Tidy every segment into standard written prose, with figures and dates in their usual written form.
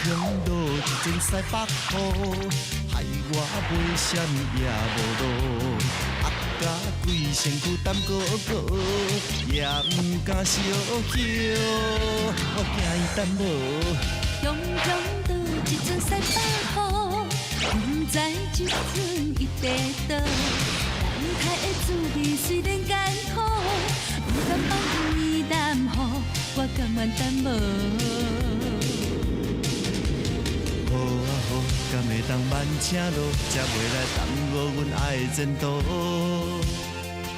雄落一阵西北雨，害我买啥物也无路。压甲规身躯澹糊糊，也毋敢相叫，我惊伊等无。雄雄倒一阵西北雨，毋知这阵伊伫佗。等待的滋味虽然艰苦，毋甘放伊南予，我甘愿等无。好啊好，敢会当慢车路，才袂来耽误阮爱的前途。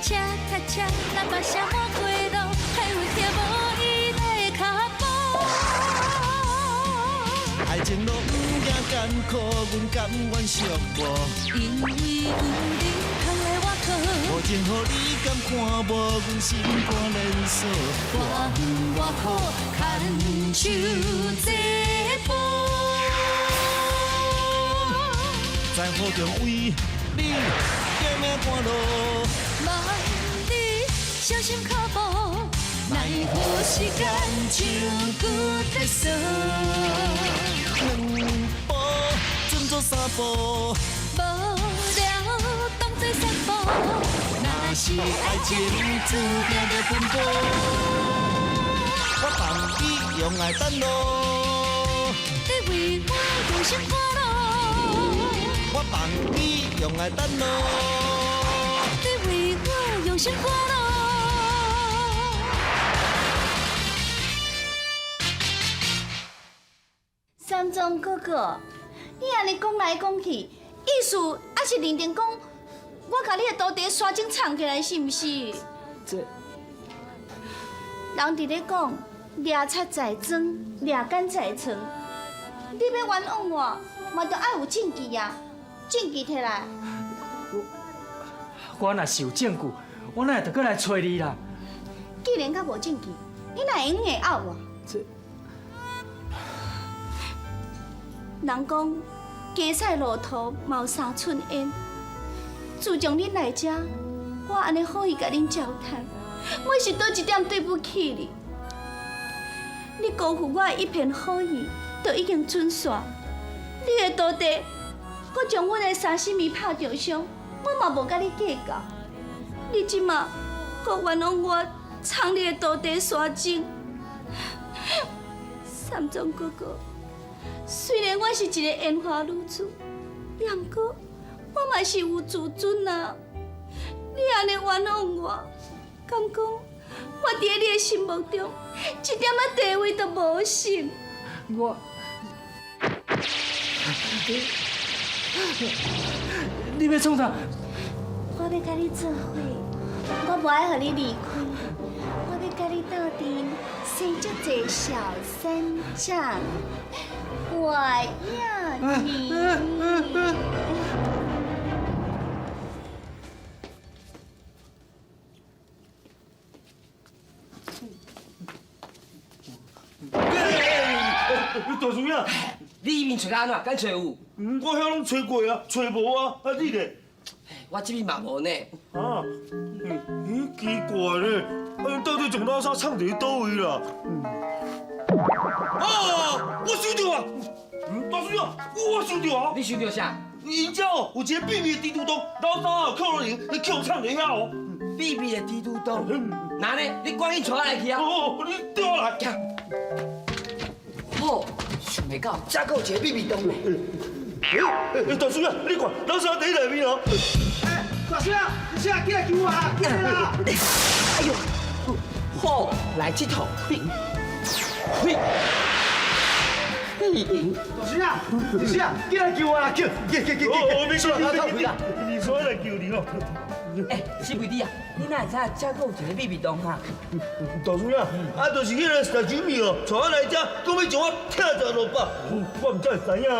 车卡车，喇叭声满街路，还有听无伊的脚步。爱情路毋惊艰苦，阮甘愿寂寞。因为有你通来我靠，无情予你敢看无，阮心肝连锁。偌远偌苦，牵手这步。在雨中为你拼命赶路，望你小心脚步，奈何时间像旧铁索。两步准做三步，无聊当作散步。若是爱情注定著奔波，我放你用爱等路，你为我用心赶路。我放你用爱等路，你为我用心赶路。三庄哥哥，你按呢讲来讲去，意思犹是认定讲我共你的徒弟沙钟藏起来，是毋是？这人伫咧讲，掠贼在庄，掠奸在床。你欲冤枉我，嘛著爱有证据啊！证据提来。我若是有证据，我哪会著阁来揣你啦？既然较无证据，你哪会用硬拗我？这人讲鸡屎路途嘛有三寸烟，自从恁来遮，我按呢好意共恁照谈，我是佗一点对不起你。你辜负我的一片好意，就已经准煞。你的徒弟，阁将阮的沙西米拍著伤，我嘛无共你计较。你这马阁冤枉我藏你的徒弟沙钟，三庄哥哥。虽然我是一个烟花女子，也毋过我嘛是有自尊啊！你按呢冤枉我，敢讲我伫你的心目中一点仔地位都无剩。我，你欲创啥？我欲共你做伙，我无爱予你离开，我欲共你斗阵生足济小三长。我要你。大叔仔，你彼边揣按怎？敢揣有？我遐拢揣过啊，揣无啊。啊你咧？我这边嘛无呢。啊，咦，奇怪咧，啊，到底将垃圾藏伫佗位啦？啊！我收著啊！大叔仔，我收著啊！你收著啥？𪜶遮哦，有一个秘密的蜘蛛洞，老早啊，可能去藏伫遐哦。秘密的蜘蛛洞？那呢？你赶紧带我来去啊！哦，你缀我来。好，想袂到，遮阁有一个秘密洞呢。大叔仔，你看，老三伫内面哦。哎，大叔仔，大叔仔，起来救我啦！起来啦！哎呦，好，来这套，嘿，嘿。大叔仔，大叔仔，起来救我啦！救，救救救救！哦，没事，没事，你说来救你哦。哎，施培弟啊，你哪会知影遮阁有一个秘密洞哈？大叔仔，啊，就是彼个沙子米哦，带我来遮，讲欲将我拆食落腹，我毋才会知影啊。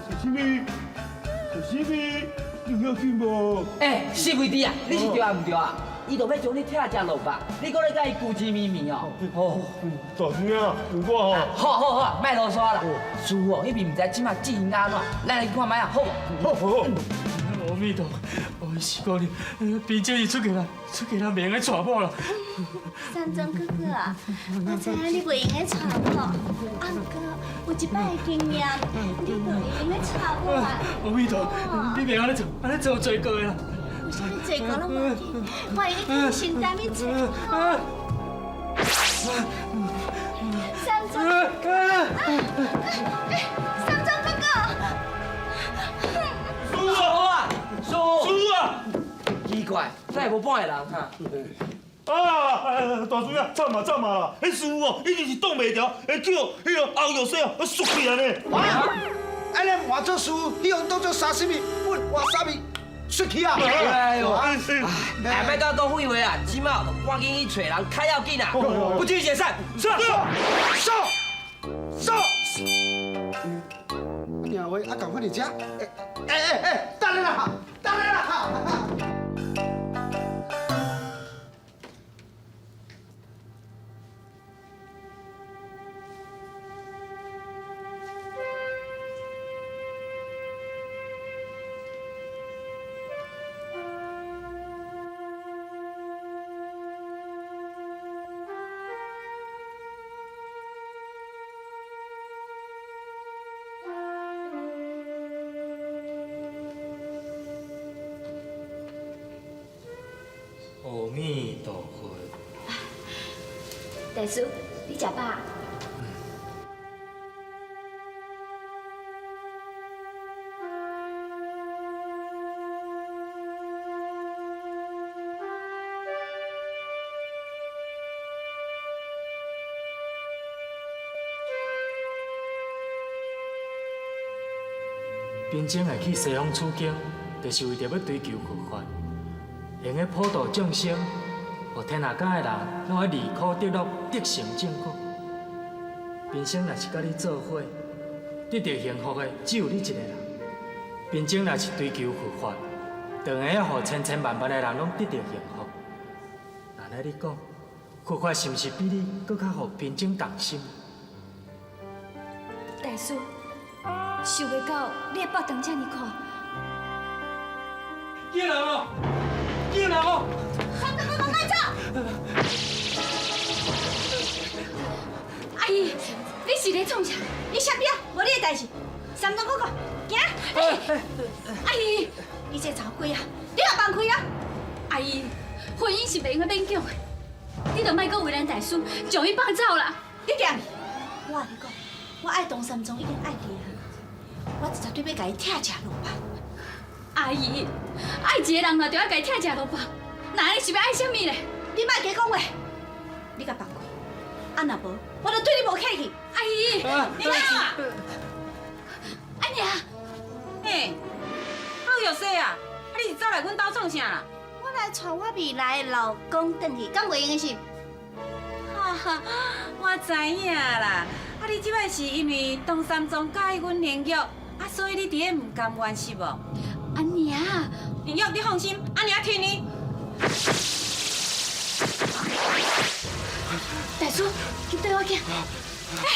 沙子米，沙子米，你有紧无？哎，施培弟啊，你是对抑毋对啊？伊就欲将你拆食落腹，你阁咧共伊旧情绵绵哦。哦，大叔仔，我吼。好好好，莫啰嗦啦。师傅，彼边毋知这马进行按怎，咱来去看觅啊，好无？好好好。阿彌陀佛，我是講你，平姐伊出家人，出家人袂用該娶某啦。三莊哥哥啊，我知影你袂用得娶某，啊毋過有一擺的經驗，你就會用得娶某啊。阿彌陀佛，你袂按呢做，按呢做罪過的啦。有啥物罪過攏無要緊，我會去承擔你罪過。三莊，三莊哥哥，輸啊！輸輸啊！奇怪，哪會無半个人哈？啊！大師啊，慘啊慘啊啦！彼師傅哦，一定是擋袂牢，會叫彼个後藥水哦，縮起來呢。啊！按呢換做師傅，彼予當做沙西米，阮換啥物出去啊！哎呦，哎，莫閣講廢話啦，這馬趕緊去揣人，較要緊啦，不拘解散，是。收收。電話啊，仝款佇遮。哎哎哎，等下啦，等下啦。阿彌陀佛。大師，你食飽？貧僧會去西方取經，就是為著欲追求佛法，用得普度眾生，予天下間的人攏愛離苦得樂，得成正果。貧僧若是佮你做伙，得著幸福的只有你一个人。貧僧若是追求佛法，就會用予千千萬萬的人攏得著幸福。那按呢你講，佛法是毋是比你閣較予貧僧動心？大師，想袂到你的腹腸遮爾闊。見人哦，見人哦！三莊哥哥，莫走！阿姨，你是咧創啥？你啥物啊？無你的代誌。三莊哥哥，行。阿姨，你這个查某鬼啊，你共放開啊！阿姨，婚姻是袂用得勉強的，你就莫閣為難大師，將伊放走啦。你行。我共你講，我愛唐三莊已經愛去啊，我絕對欲共伊拆食落腹。阿姨，愛一個人若就愛共伊拆食落腹，那你是欲愛啥物咧？你莫加講話，你共放開，啊若無，我就對你無客氣。阿姨，你來啊！阿娘，嘿，好藥師啊！啊，你是走來阮兜創啥啦？我來帶我未來的老公轉去，敢袂用的是？哈哈，我知影啦。啊，你這擺是因為唐三藏佮意阮連玉，啊，所以你佇咧毋甘願是無？阿娘，連玉，你放心，阿娘聽你。大師，去綴我行。欸，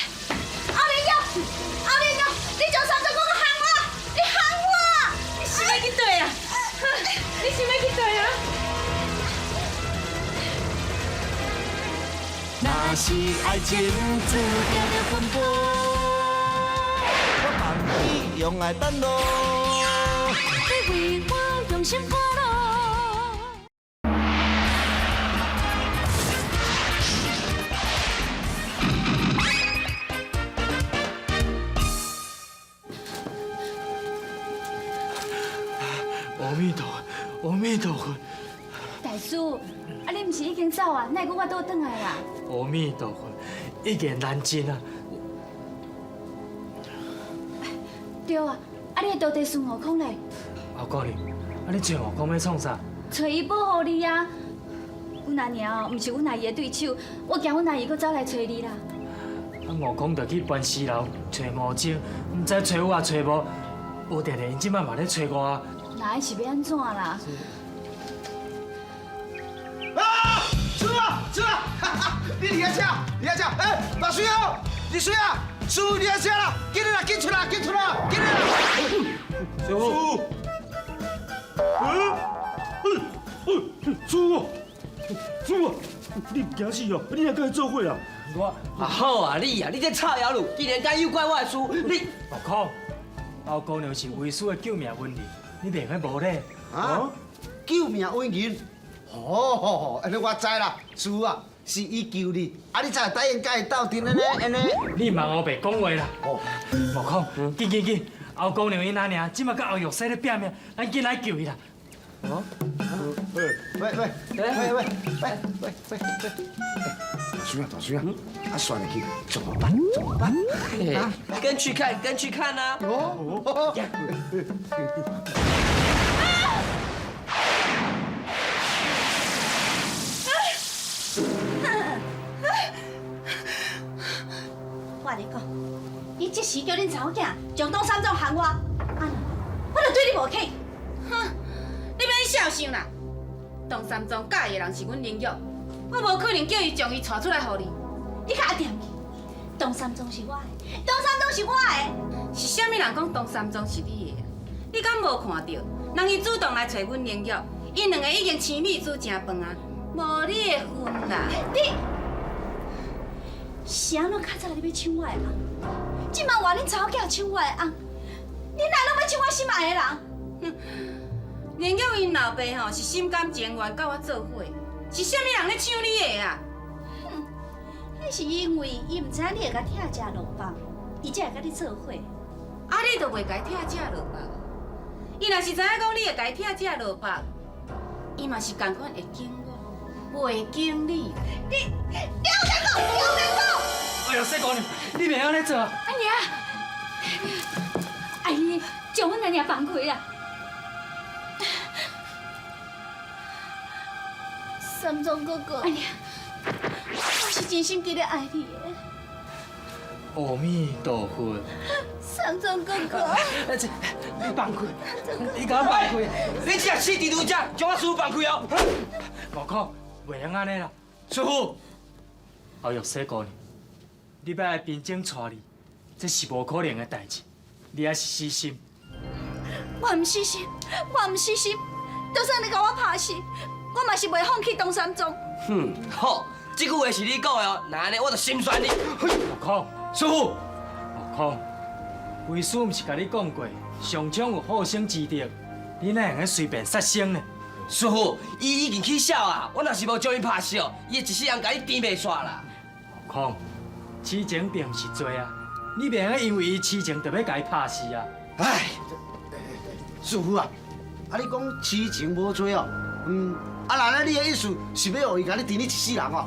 阿連玉，阿連玉，你將三莊哥哥害我，你害我！你是欲去綴啊？你是欲去綴啊？若是愛情注定著奔波，我放棄用愛等路。你為我用心破路。阿彌陀佛，阿彌陀佛。大師，啊你毋是已經走啊？哪會閣我倒轉來啦？阿彌陀佛，一言難盡啊！對啊，啊你的徒弟孫悟空咧？阿姑娘，啊你揣悟空欲創啥？揣伊保護你啊！阮阿娘哦，毋是阮阿姨的對手，我驚阮阿姨閣走來揣你啦。啊悟空就去盤絲樓揣魔精，毋知揣有啊揣無，無定定𪜶這擺嘛咧揣我啊！那彼是欲按怎啦？啊！師傅，師傅，你佇遐吃，佇遐吃，哎，大水哦，你水啊，師傅佇遐吃啦，緊來啦，緊出來，緊出來，緊來啦！師傅，哎，師傅，師傅，你毋驚死哦？你若佮伊做伙啊？我啊好啊，你啊，你這臭妖女，竟然敢誘拐我的師父，你悟空，後姑娘是為師的救命恩人，你袂用無禮。啊？救命恩人？哦，按呢我知啦，師父啊，是伊救你，啊你才會答應佮伊鬥陣按呢按呢。你莫烏白講話啦！悟空，緊緊緊，後姑娘𪜶阿娘這馬佮後藥師咧拚命，咱緊來救伊啦！哦，喂喂喂喂喂喂喂喂，大叔啊大叔啊，啊算了去，怎麼辦？怎麼辦？啊，跟去看，跟去看啊！哦。我跟你講，你這時叫恁查某囝將東三總還我，啊，我就對你無客氣。哼，你免笑想啦，唐三藏佮意的人是阮林玉，我無可能叫伊將伊帶出來予你。你較恬去，唐三藏是我的，唐三藏是我的。是啥物人講唐三藏是你的？你敢無看著？人伊主動來揣阮林玉，𪜶兩个已經青米煮成飯啊，無你的份啦。你是按怎較早你欲搶我的翁，這馬換恁查某囝搶我的翁，恁哪攏欲搶我心愛的人？哼，林玉𪜶老爸吼是心甘情願佮我做伙，是啥物人咧搶你的啊？哼，彼是因為伊毋知影你會共拆食落腹，伊才會佮你做伙。啊，你就袂共伊拆食落腹？伊若是知影講你會共伊拆食落腹，伊嘛是仝款會敬我，袂敬你。你，你烏白講，你烏白講！哎呀，細姑娘，你袂按呢做啊！阿娘，阿姨，將阮阿娘放開啦！三藏哥哥，阿娘，我是真心佇咧愛你的。阿彌陀佛。三藏哥哥，這，你放開，你共我放開！你這死蜘蛛精，將我師父放開哦！悟空，袂用按呢啦。師父，後玉細姑娘，你欲愛貧精娶你，這是無可能的代誌。你抑是死心？我毋死心，我毋死心。就算你共我拍死，我嘛是袂放棄唐三藏。哼，好，這句話是你講的哦，那按呢我就心酸你。悟空，師父，悟空，為師毋是共你講過，上槍有護生之德，你哪會用隨便殺生呢？師父，伊已經起痟啊！我若是無將伊拍死哦，伊會一世人共你纏袂煞啦。悟空，痴情並毋是罪啊，你袂用因為伊痴情就欲共伊拍死啊！唉，師父啊，啊你講痴情無罪哦，嗯，啊那呢你的意思是欲予伊共你纏你一世人哦？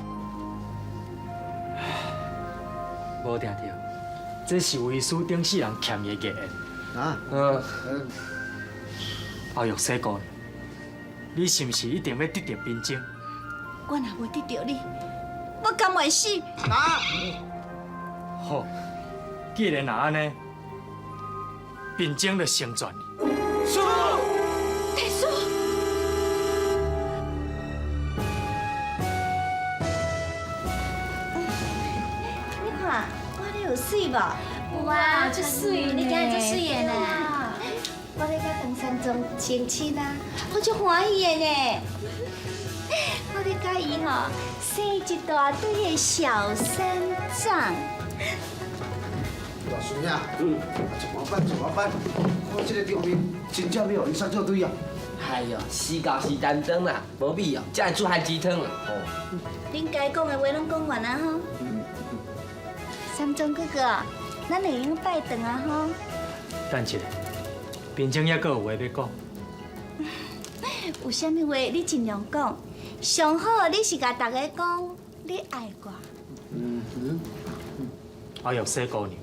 無定著，這是為師頂世人欠伊的孽緣。啊？嗯。後玉細姑娘，你是毋是一定欲得著貧精？我若無得著你，我甘願死。啊！好，既然若按呢，貧精就成全你。師父，大師。你看，我咧有媠無？有啊，足媠，你今日足媠的呢。我咧佮唐三藏成親啊，我足歡喜的呢。我咧佮伊吼生一大堆的小三藏。大孫啊，嗯，怎麼辦？怎麼辦？我這個場面真正欲予伊殺做堆啊！哎喲，死狗是擔當啦，無味哦，才會煮番薯湯啊。哦，恁該講的話攏講完啊吼。三藏哥哥，咱會用拜堂啊吼。等一下，貧精猶閣有話欲講。有啥物話你盡量講，上好你是共大家講你愛我。嗯嗯。後玉細姑娘，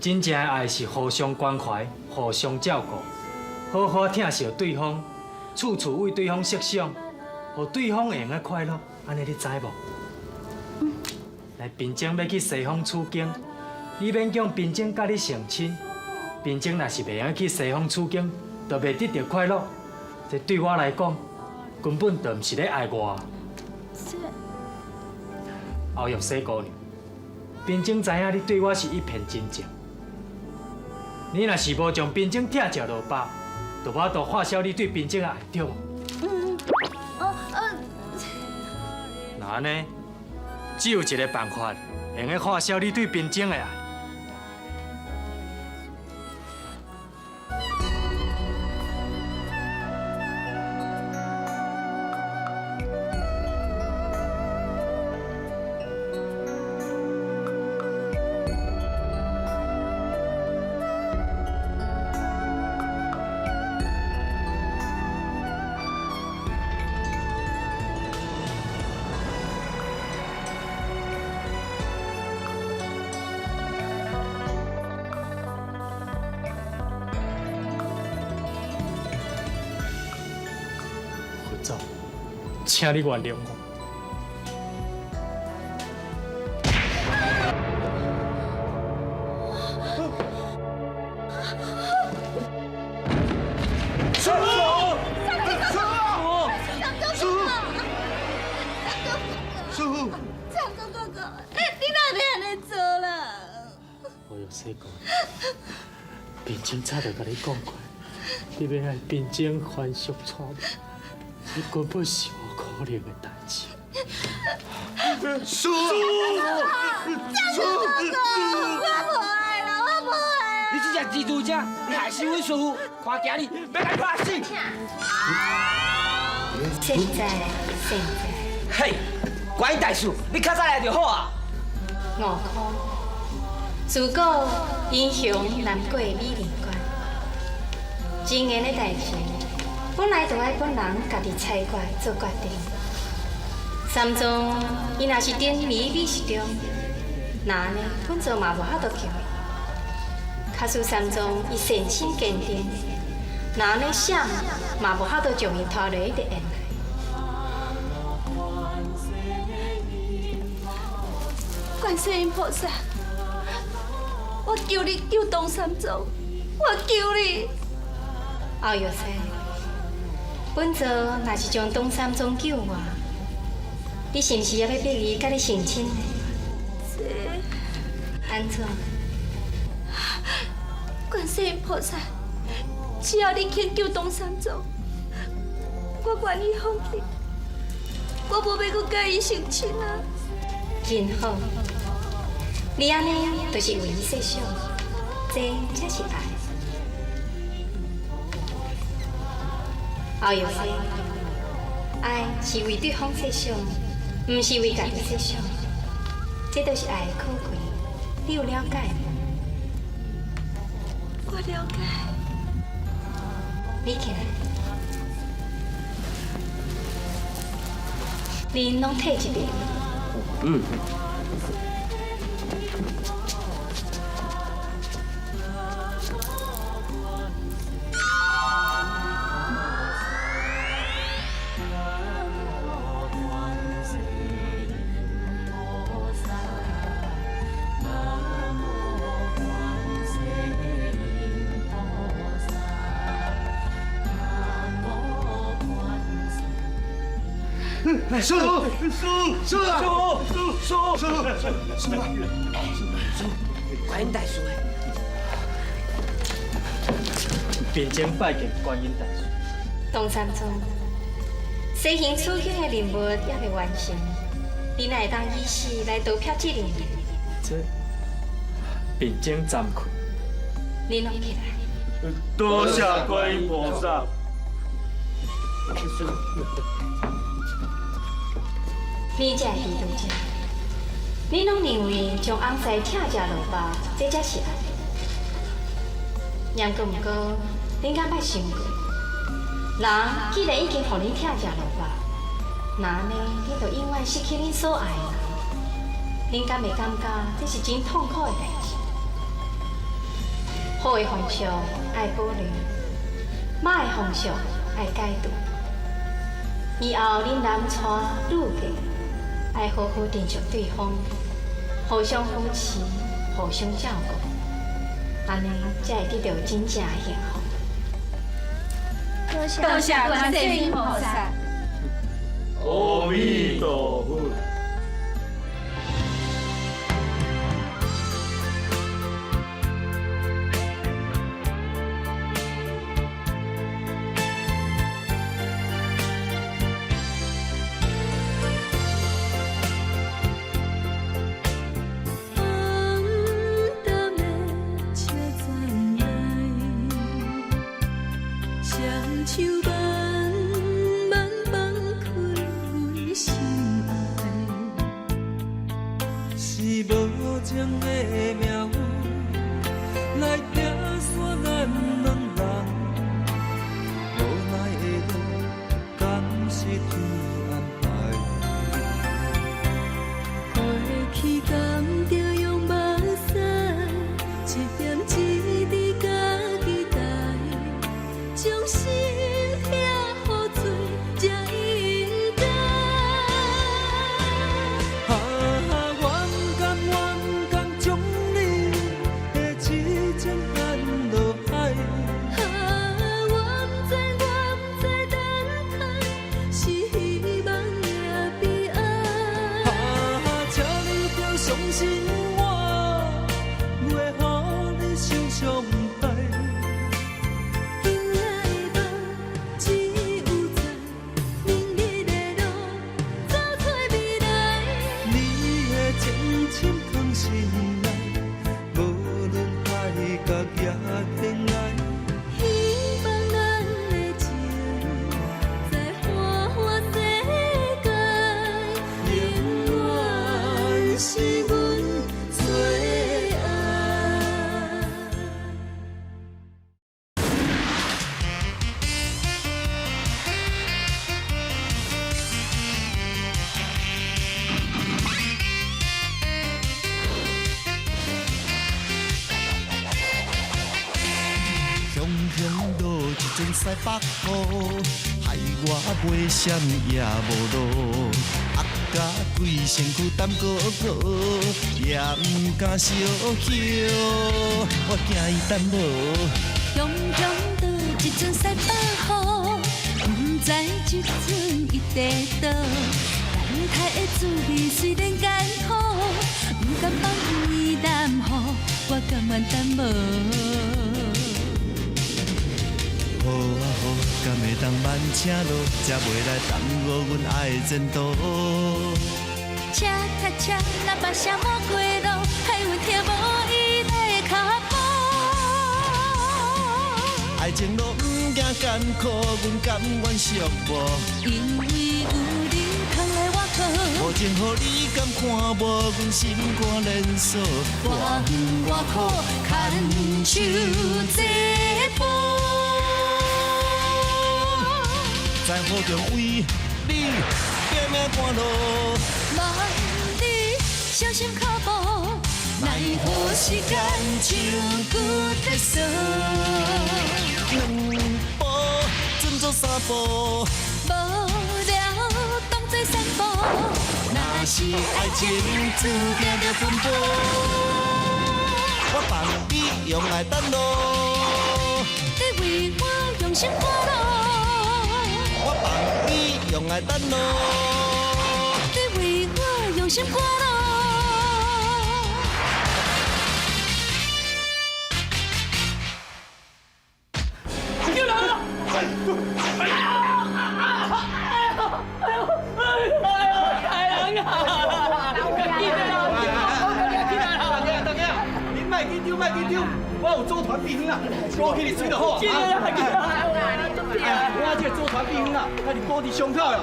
真正的愛是互相關懷、互相照顧，好好疼惜對方，處處為對方設想，予對方會用得快樂，按呢你知無？嗯。來，貧精欲去西方取經，你勉強貧精佮你成親，貧精若是袂用去西方取經，就袂得著快樂。這對我來講，根本就毋是咧愛我。這後玉細姑娘，貧精知影你對我是一片真情。你若是無將貧精拆食落腹，就無法度化消你對平靜的愛，對無？嗯，哦，若按呢，只有一个辦法，會用化消你對平靜的愛。佛祖，請你原諒我。師父，師父，師父，長哥哥哥，你哪會按呢做啦？我有說過，平靜早就共你講過，你欲愛平靜還俗娶某，這根本是無可能的代誌。師父，長哥哥哥，我無愛啦，我無愛。你這隻蜘蛛精，你害死阮師父，看今日欲共你拍死！現在，現在。嘿，觀音大士，你較早來就好啊。悟空，自古英雄難過美人關，情緣的代誌，本來就愛本人家己裁決做決定。三藏伊若是沉迷美食中，那按呢，本座嘛無法度救伊。假使三藏伊善心堅定，那按呢，誰嘛無法度將伊拖落彼個緣來。觀世音菩薩，我求你救唐三藏，我求你。後藥師，本座若是將唐三藏救活，你是毋是也欲逼伊佮你成親呢？這按怎？觀世音菩薩，只要你肯救唐三藏，我願意放棄，我無欲閣佮伊成親啊！真好，你按呢就是為伊設想，這才是愛。後藥師，愛是為對方設想，毋是為家己設想，這就是愛的可貴。你有了解無？我了解。你起來，恁攏退一邊。嗯。師父，師父，師父，師父，師父，師父，觀音大士。貧僧拜見觀音大士。唐三藏，西行取經的任務猶未完成，你哪會當以死來逃避責任？這貧僧慚愧。你攏起來。多謝觀音菩薩。你這个嫉妒者，你攏認為將翁婿拆食落腹，這才是愛？毋過毋過，恁敢捌想過，人既然已經予恁拆食落腹，那按呢，恁就永遠失去恁所愛的人。恁敢會感覺這是真痛苦的代誌？好的風俗愛保留，歹的風俗愛改除。以後恁男娶女嫁，愛好好珍惜對方，互相扶持，互相照顧，按呢才會得著真正的幸福。多謝多謝觀世音菩薩。阿彌陀佛。是无情的命运，来拆散咱两人。无奈的路，敢是天安排？过去敢著用目屎，一点一滴家己担，将心疼予醉才应该。啊，愿甘愿甘将你的痴情放落海。啊，我不知我不知等待是希望也悲哀。啊，请你著相信我，袂予你受伤害。今夜的梦只有在明日的路，走找未来。你的情深藏心内，无论海角也天涯。希望咱的情在花花世界，永远是阮最爱。雄雄落一阵西北雨，害我袂闪也无路，压甲规身躯澹糊糊，也毋敢相许，我惊伊等无。雄雄倒一阵西北雨，不知这阵伊伫佗。等待的滋味虽然艰苦，不甘放伊耽误，我甘愿等无。雨啊雨，敢会当慢车路，才袂来耽误阮爱的前途。车卡车，若跋涉无过路，害阮听无伊的脚步。爱情路毋惊艰苦，阮甘愿寂寞。因为有你通来我靠，无情予你甘看无，阮心肝连锁。偌远偌苦，牵手这步。在雨中为你拼命赶路，望你小心脚步，奈何时间像骨在锁。两步准做三步，无聊当作散步。若是爱情注定著奔波，我放你用爱等路，你为我用心赶路。我放你用爱等路。你为我用心赶路。大家，你莫紧张，莫紧张，我有组团秘方啊，鼓起你水就好啊。我这个组团秘方啊，家己敷伫伤口哟，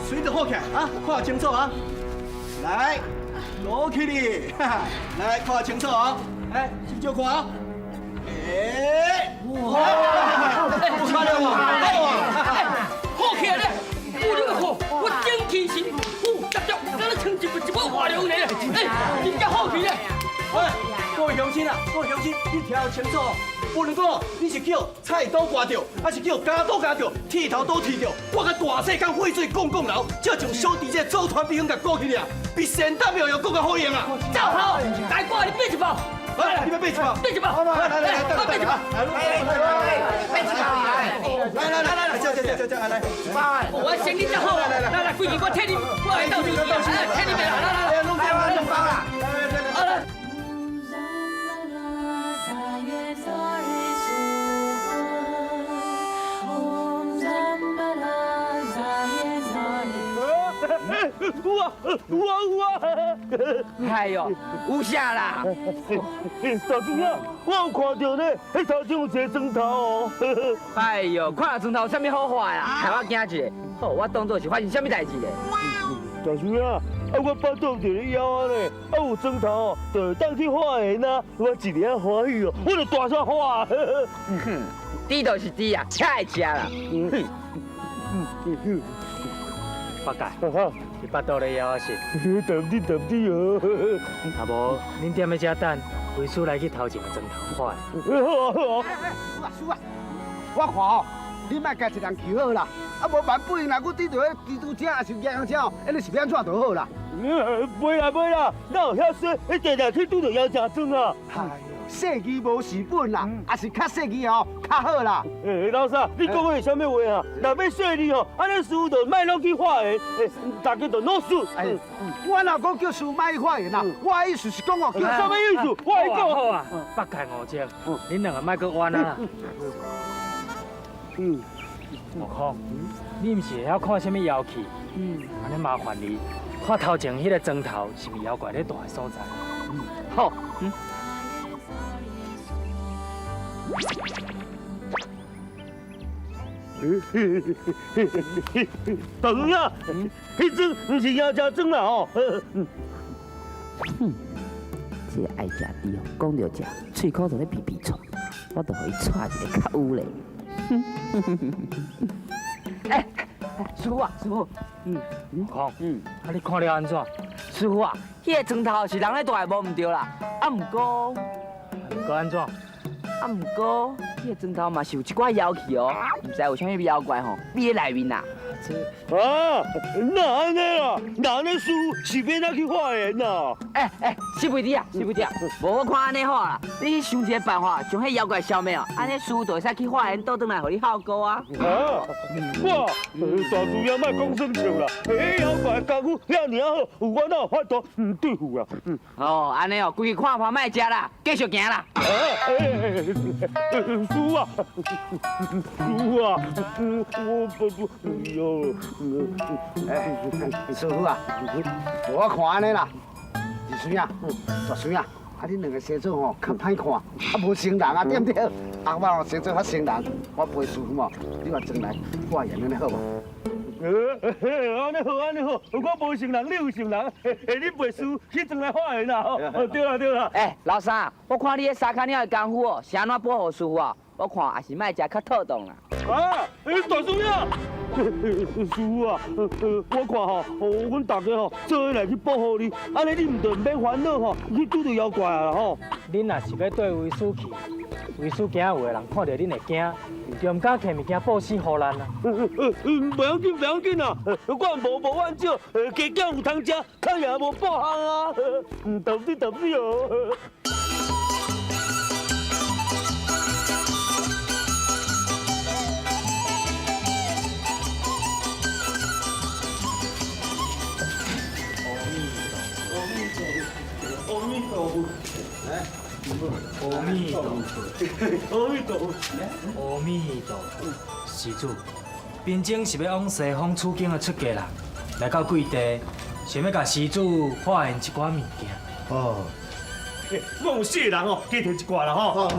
水就好起来啊，看清楚啊。来，攞起你，来看清楚啊，来，翕照看啊。哎，哇，有差了无？好起来咧！我你个看，我精气神，呼，足足，敢若像一一尾活龙呢！哎，真正好起咧！喂，各位乡亲啊，各位乡亲，你听清楚哦，无论讲你是叫菜刀刮著，还是叫剪刀夹著，剃头刀剃著，我共大细工废水讲讲流，才将小弟这组团秘方共鼓起来，比仙丹妙药阁较好用啊！走好，大哥你买一包，来，你欲买一包？买一包，来来来来，我买一包，来来来来来来来，这这这这来来，我生意真好，来来来，规矩我替你，我来斗手，替你买啦，来来来，拢包啦，拢包啦，来来来。有啊有啊有啊！哎呦，有啥啦？大叔啊，我有看到呢，彼头前有一个砖头哦。哎呦，看到砖头有啥物好看呀？害我惊一下。好，我当作是发生啥物代志咧？大叔啊，啊，我腹肚就咧枵啊咧，啊有砖头哦，就会当去化缘啊，我一个仔欢喜哦，我就大声喊。哼，猪就是猪啊，才爱食啦。八戒，你腹肚咧枵啊是？对不对？对不对哦？啊无，恁踮咧遮等，为师来去头前的砖头化。好啊好啊。师傅啊，我看哦，你莫共一人求好啦，啊无万不若阁拄著彼蜘蛛车，抑是雁车哦，按呢是欲按怎就好啦。袂啦袂啦，哪有遐衰？彼定定去拄著妖精砖啊！哎哟，细字无蚀本啦，抑是较细字哦较好啦。欸，老师，你讲的是啥物话啊？若欲细字吼，按呢师傅就莫拢去化缘，欸，大家就拢输。哎，我若讲叫师傅莫去化缘啦，我的意思是讲哦，叫啥物意思？我来讲。好啊，八戒悟净，恁两个莫阁冤啊！嗯，悟空，你毋是会晓看啥物妖气？嗯，按呢麻烦你，看头前彼个砖头是毋是妖怪咧蹛的所在？嗯，好。嗯。大叔兄，彼阵毋是妖精砖啦吼。哼，这个爱食猪哦，讲著食，喙口就咧皮皮喘，我就予伊踹一个较有咧。哎，师傅啊，师傅，悟空，啊你看了按怎？师傅啊，彼个砖头是人咧蹛的，无毋对啦。啊，毋过，毋过按怎？啊，毋过，彼个砖头嘛是有一寡妖气哦，毋知有啥物妖怪吼，覕咧内面啦。啊，哪按呢啦？哪按呢师傅是欲按怎去化缘啊？哎哎，师傅弟啊，师傅弟啊，无我看按呢好啦，你想一个办法将彼妖怪消灭哦，按呢师傅就会使去化缘，倒转来予你孝顾啊。啊，哇，大师兄莫讲耍笑啦，彼妖怪功夫遐尔仔好，有我哪有法度毋对付啊？哦，按呢哦，规气看破莫食啦，继续行啦。啊，师傅啊，师傅啊，我不不，哎呦。哎，师傅啊，我看按呢啦，二孙仔、大孙仔，啊，恁两个生做吼较歹看，啊无成人啊，对毋对？啊，我生做较成人，我陪师傅哦，你嘛转来化缘按呢好无？按呢好，按呢好，我无成人，你有成人，你陪师傅去转来化缘啦！对啦对啦。哎，老三，我看你彼三跤鸟的功夫哦，是按怎保护师傅啊？我看也是莫食较妥当啦。啊，大师兄。师傅啊，我看吼，阮大家吼做伙来去保护你，按呢你毋就毋免烦恼吼，去拄著妖怪啊啦吼。恁若是欲缀为师去，为师惊有的人看著恁会惊，就毋敢提物件布施予咱啊。袂要紧，袂要紧啊，我无无阮少，加减有通食，较也无半项啊。对不对？对不对哦？阿弥陀佛，阿弥陀佛，阿弥陀佛。施主，贫僧是欲往西方取经的出家人，来到贵地，想欲共施主化缘一寡物件。哦，我有四个人哦，加提一寡啦吼。啊！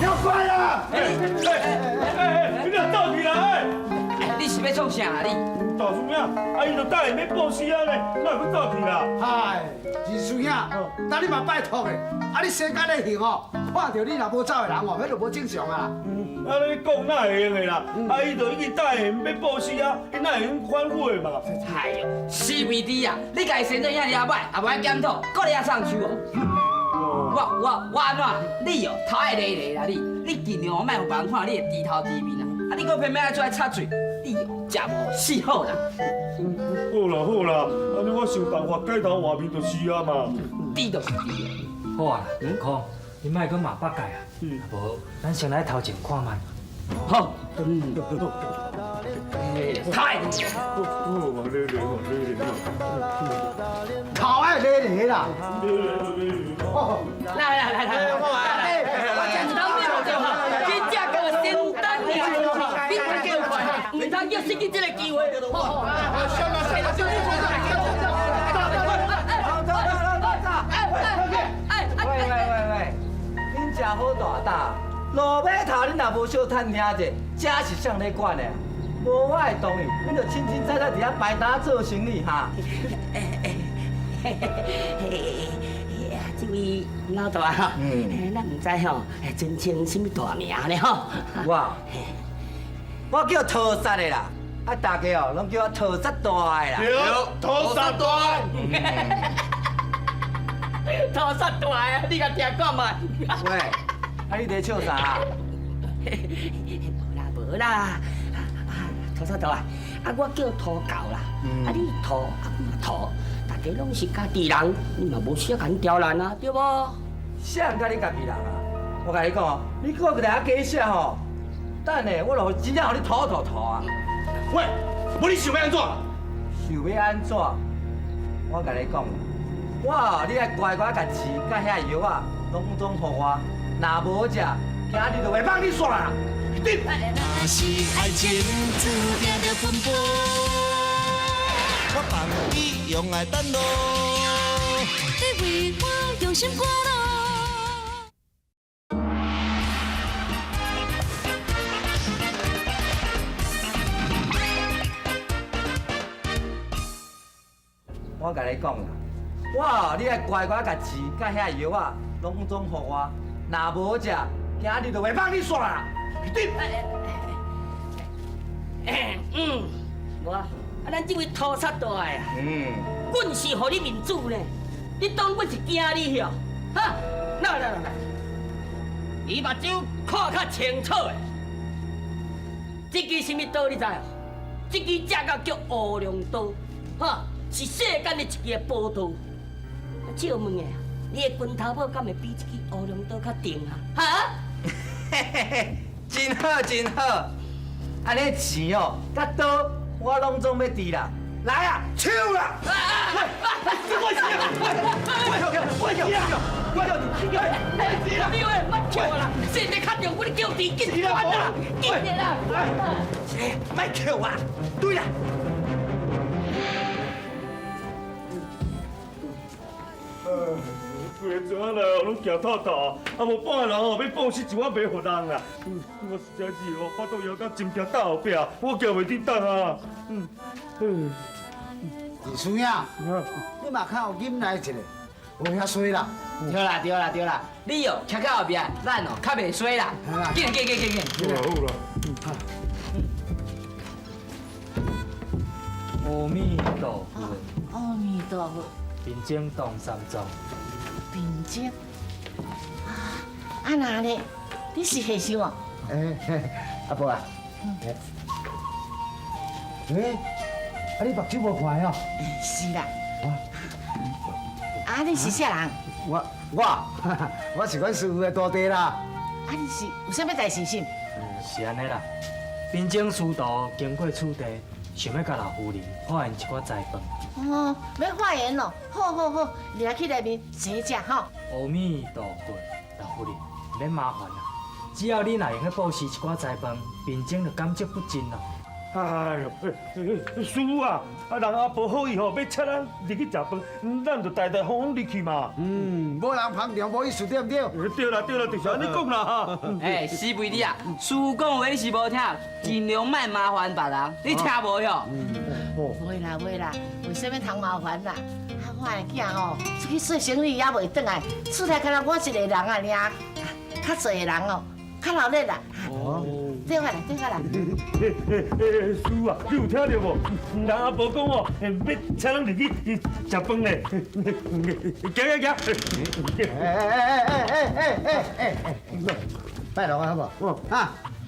妖怪啊！哎哎，你若走去啦！哎，你是欲创啥啊你？大师兄，啊伊就答应欲布施啊呢，哪会阁走去啦？哎，二师兄，等你嘛拜托的，啊你世间的行哦，看著你若无走的人哦，彼就无正常啊。啊你讲哪会用的啦？啊伊就已经答应欲布施啊，伊哪会用反悔嘛？哎哟，死肥猪啊！你共伊生做遐尔仔歹，也无爱检讨，阁咧遐送手哦。我按怎？你哦，头爱咧咧啦你，你尽量莫予别人看你的猪头猪面啊！啊你阁偏偏爱出来插嘴，你哦，食无死好啦。好啦好啦，按呢我想办法改头换面就是啊嘛。猪就是猪。好啊，悟空，你莫阁骂八戒啊，无咱先来头前看觅。好。太。头爱咧咧啦。来来来来，我真正个仙丹你叫快，毋通叫失去这个机会。好，喂喂喂喂，恁食好大胆，路尾头恁若无小探听者，这是谁咧管的？无我的同意，恁就清清彩彩伫遐摆摊做生意哈。这位老大吼，咱毋知吼，尊称啥物大名咧吼？我叫屠杀的啦，啊，大家哦，攏叫我屠杀大的啦。对，屠杀大的。屠杀大的，你共听看觅。喂，啊，你伫笑啥？无啦无啦，屠杀大，啊，我叫屠狗啦，啊，你屠，啊，我嘛屠。大家攏是家己人，你嘛無需要共阮刁難啊，對無？啥人佮你家己人啊？我共你講哦，你閣來遐假寫吼，等下我就真正予你吐吐吐啊！喂，無你想欲按怎？想欲按怎？我共你講，我你愛乖乖共錢佮遐藥仔攏總予我，若無者，今日就袂放你煞啦！若是愛情注定著奔波，我放你用愛等路。你為我用心趕路。我共你講啦，我你愛乖乖共錢佮遐藥仔攏總予我，若無者，今日就袂放你煞啦！嗯，無啊，啊，咱這位屠殺大的啊，阮是予你面子呢，你當阮是驚你曉？哈，來來來來，你目睭看較清楚的，這支啥物刀你知無？這支正到叫烏龍刀，哈，是世間的一支寶刀。借問的，你的拳頭母敢會比這支烏龍刀較重啊？哈？嘿嘿嘿，真好真好，按呢錢哦，佮刀我攏總欲挃啦。來啊，搶啦！喂，這我是啊！喂，喂，喂，喂，喂，你喂，莫叫啦！现在較重，我叫你緊關啦，緊的啦！莫叫啊！對啦。規个船仔來哦，攏行透透，啊無半個人哦，欲布施一碗袂予人啦。我實在是哦，腹肚枵甲真正罩後壁，我行袂振動啊。二叔兄，你嘛較有忍耐一下，無遐衰啦。對啦對啦對啦，你哦徛較後壁，咱哦較袂衰啦。緊緊緊緊緊。好啦好啦。阿彌陀佛。阿彌陀佛。貧僧唐三藏。貧僧，啊，啊那呢？你是和尚哦？欸，阿婆啊，欸，啊你目睭無看哦？是啦。啊，你是啥人？我是阮師父的徒弟啦。啊，你是有啥物代志是？是按呢啦，貧僧師徒經過此地，想欲共老夫人化緣一寡財寶。哦，欲化緣咯，好好好，你來去內面坐食吼。阿彌陀佛，老夫人，毋免麻煩啦，只要你若會用得布施一寡財寶，貧僧就感激不盡咯。哎喲，師父啊，啊人阿婆好意吼，欲請咱入去食飯，咱就大大方方入去嘛。嗯，無人捧場，無意思對毋對？對啦對啦，就是按呢講啦哈。欸，死肥你啊，師父講話你是無聽，盡量莫麻煩別人，你聽無喲？袂啦袂啦，為啥物通麻煩啦？啊，我的囝吼出去做生意猶未轉來，厝內干焦我一个人啊爾，較濟个人哦，較鬧熱啦。哦，對啊啦對啊啦。師父啊，你有聽著無？人阿婆講哦，欲請咱入去食飯咧。行行行。欸欸欸欸欸欸欸欸，拜託啊，好無？啊。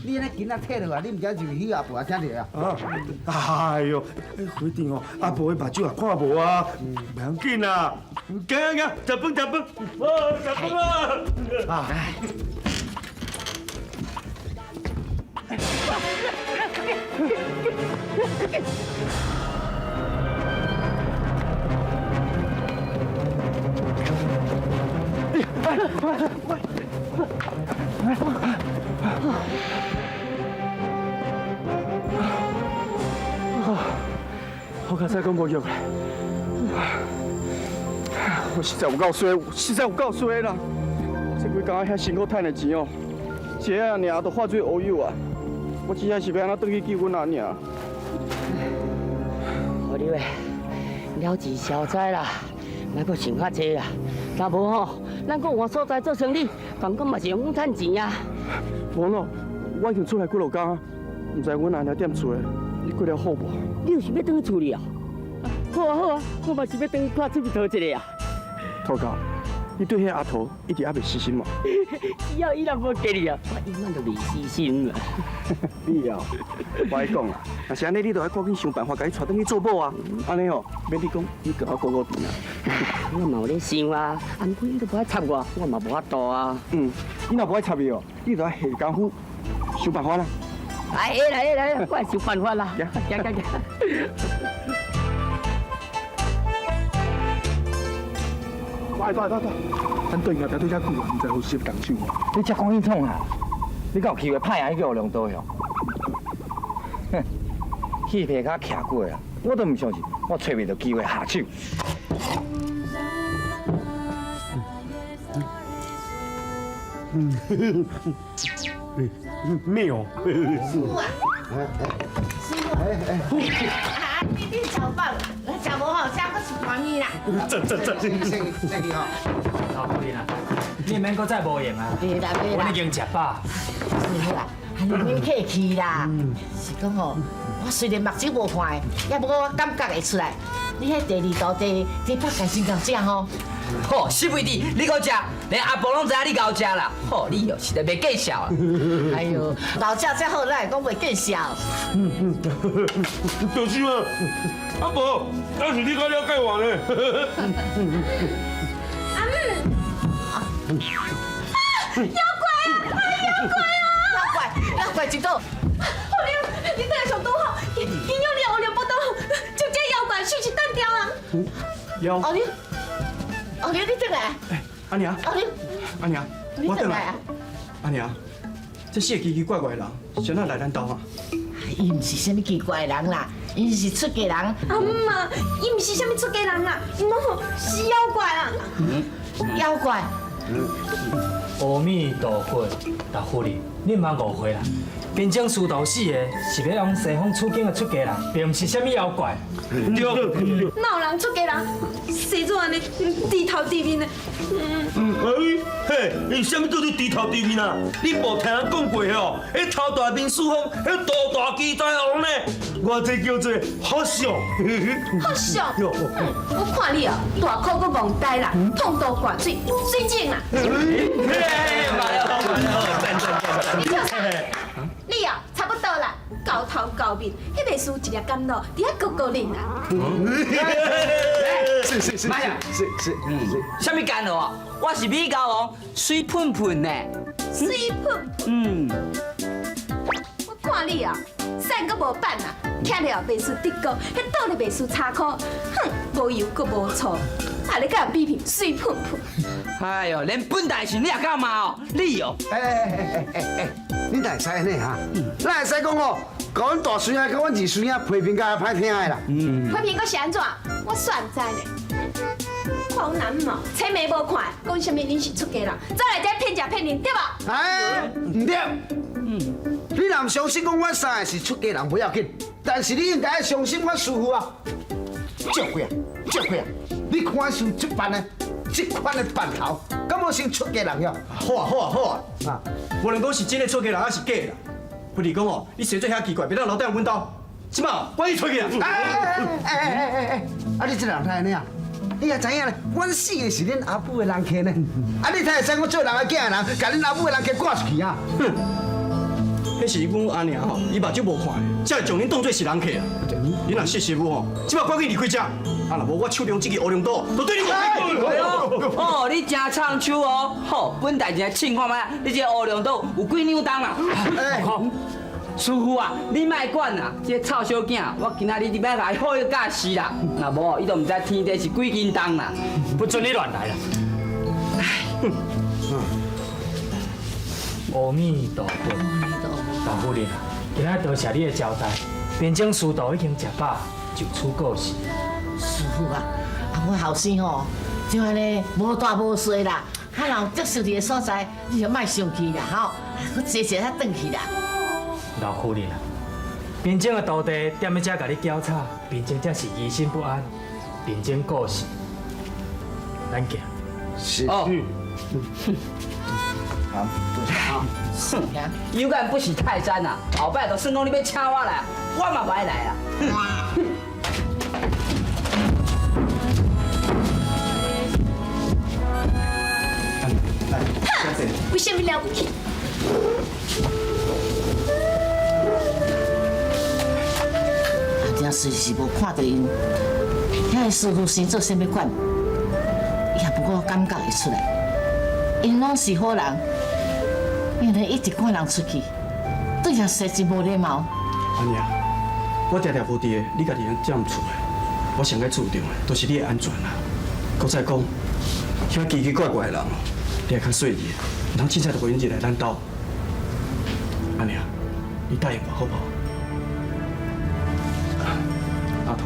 你按呢囡仔退落來，你毋驚就去阿婆聽著啊？哎喲，反正哦，阿婆的目睭也看無啊，袂要緊啦。行行行，食飯食飯，哦，食飯啦。啊！我剛才講無用，我實在有夠衰，實在有夠衰啦！這幾工遐辛苦趁的錢哦，一下爾就化做烏有啊！我這下是欲按怎轉去救阮阿娘？老刘的，了钱消灾啦，莫阁想較濟啦。若無吼，咱閣換所在做生意，反講嘛是用趁錢啊。無喏，我已經出來幾落工啊，毋知阮阿娘踮厝的，你過了好無？你有想欲轉去厝裡啊？好啊好啊，我嘛是欲轉去看喙皮桃一下啊。土狗，你對彼阿桃一直猶未死心嘛？只要伊若無嫁你啊，我永遠都袂死心啦。你哦，我愛講啦，若是按呢，你就愛趕緊想辦法，共伊帶轉去做某啊。按呢吼，免你講，你閣較顧顧甜啊。我嘛有咧想啊，啊，毋過伊都無愛插我，我嘛無法度啊。嗯，你若無愛插伊哦，你就愛下功夫，想辦法啦。來來來，我會想辦法啦。行行行。來來來來，咱對後壁對遮久啊，毋知有啥動手。你才講去創啊？你敢有欺負歹人去烏龍刀哟？哼，戲皮較徛久的啊，我都毋相信，我揣袂著機會下手。沒有。師傅啊，師傅，啊，你食飽，食無吼，這閣一盤麵啦。這這這，這這去吼。老夫人啊，你免閣再無閒啊。袂啦袂啦。我已經食飽。師傅啊，你免客氣啦。是講吼，我雖然目睭無看的，也毋過我感覺會出來。你彼第二道第第八屆真夠食吼。吼，死肥弟，你閣食，連阿婆攏知影你𠢕食啦。吼，你哦，實在袂見笑啊。哎喲，老食才好，哪會講袂見笑？就是嘛，阿婆，那是你較了解我呢。阿姆，啊，妖怪啊！妖怪啊！妖怪，妖怪一倒。后娘，你等下上拄好，今今日你乌龍報道，就這妖怪隨時彈掉啊！妖。後娘。後娘，你轉來。欸，阿娘。後娘。阿娘，我轉來。阿娘，這四個奇奇怪怪的人，是按怎來咱兜啊？伊毋是啥物奇怪的人啦，伊是出家人。阿姆啊，伊毋是啥物出家人啦，伊攏吼是妖怪啦。妖怪。阿彌陀佛，老夫人，你毋通誤會啦。邊種師徒四個是欲往西方取經的出家人，並毋是啥物妖怪。對。哪有人出家人，生做按呢豬頭豬面的？哎，嘿，伊啥物叫做豬頭豬面啊？你無聽人講過哦？彼頭大面四方，彼肚大雞仔王呢？我這叫做好相。好相。我看你哦，大口閣戇呆啦，痛到掛水，水腫啦。你笑啥？你哦，差不多啦，猴頭猴面，彼袂輸一粒甘露，佇遐高高啉啦。是是是是是是。啥物甘露啊？我是米高王，水噴噴呢。水噴噴。嗯。我看你哦，瘦閣無板啊，徛了袂輸德國，彼倒咧袂輸差箍，哼，無油閣無醋，啊你佮人比拼水噴噴。哎喲，連本大臣你也敢罵哦？你哦。哎哎哎哎哎，你哪會使按呢哈？哪會使講哦？共阮大孫仔佮阮二孫仔批評甲歹聽的啦。批評閣是按怎？我算毋知呢。看阮阿姆哦，青眉無看，講啥物恁是出家人，走來這騙食騙啉，對無？哎，毋對。你若毋相信講阮三個是出家人不要緊，但是你應該愛相信阮師父啊。照過啊，照過啊！你看像這般的，這款的扮頭，敢無像出家人樣？好啊好啊好啊！啊，無論講是真的出家人，還是假的啦，不如講哦，你生做遐奇怪，別當留踮阮兜。這擺我去揣去啊！哎哎哎哎哎哎！啊，你這人哪按呢啊？你也知影咧，阮四個是恁阿母的人客呢。啊，你哪會使我做人的囝的人，共恁阿母的人客趕出去啊？哼！彼是阮阿娘吼，伊目睭無看的，才會將恁當做是人客啊！你若識時務吼，這擺趕緊離開這，啊若無我手中這支烏龍刀，就對你無禮。哎喲，哦，你真唱手哦！好，本大臣試看覓，你這烏龍刀有幾兩重啊？哎，師父啊，你莫管啦，這個臭小囝，我今仔日你欲來好好教示啦，若無伊都毋知天地是幾斤重啦。不准你亂來啦！阿彌陀佛，老夫人，今仔多謝你的交代，邊種師徒已經食飽，就此告辭。師父啊，啊，阮後生吼，就按呢無大無細啦，啊，若有得失佇的所在，你就莫生氣啦，吼，閣坐坐才轉去啦。老夫人啊，平静的徒弟踮咧遮共你搅吵，平静才是疑心不安，平静故事。咱行。是。哦。好，多谢啊。哼，有感不识泰山啊！后摆就算讲你欲请我来，我嘛袂爱来啊！哼。来，小姐。为什么了不起？阿正随是无看著𪜶，遐个师傅生做啥物款，也不过感觉会出来，𪜶攏是好人，因為一直趕人出去，對阿生真無禮貌。阿娘，我定定無佇的，你家己踮厝的，我上該注重的，都是你的安全啦。閣再講，遐奇奇怪怪的人，你愛較細膩，毋通凊彩就予𪜶入來咱兜。阿娘，你答應我好無？阿桃，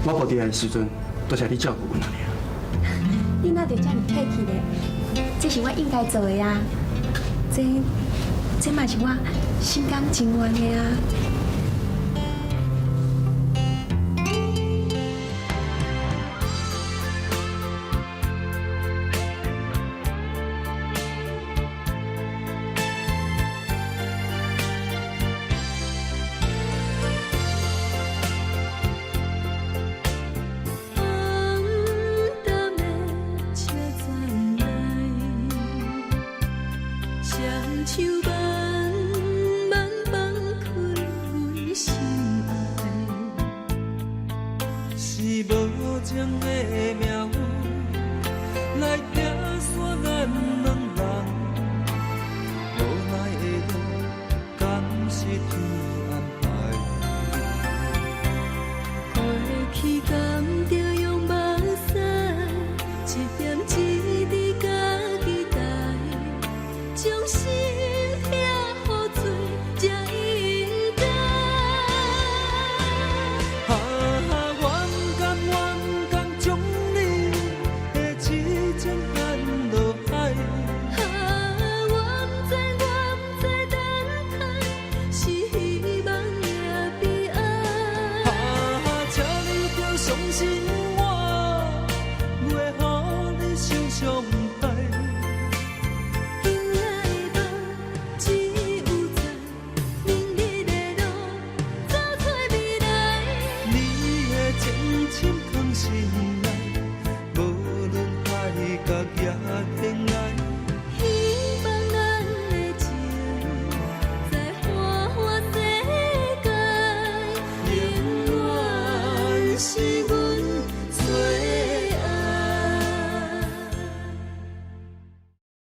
我無佇的時陣，多謝你照顧阮阿娘。你哪會這麼客氣咧？這是我應該做的啊！這嘛是我心甘情願的啊！红灯的车站内，双手慢慢放开阮心爱。是無情的命運來拆散咱兩人，無奈的路，敢是天安排？過去敢著用目屎，一點一滴家己擔，將心痛予做才應該。啊，我不甘，我不甘將你的痴情放落海。啊，我不知，我不知等待是希望也悲哀。啊，請你著相信我，袂予你受傷害。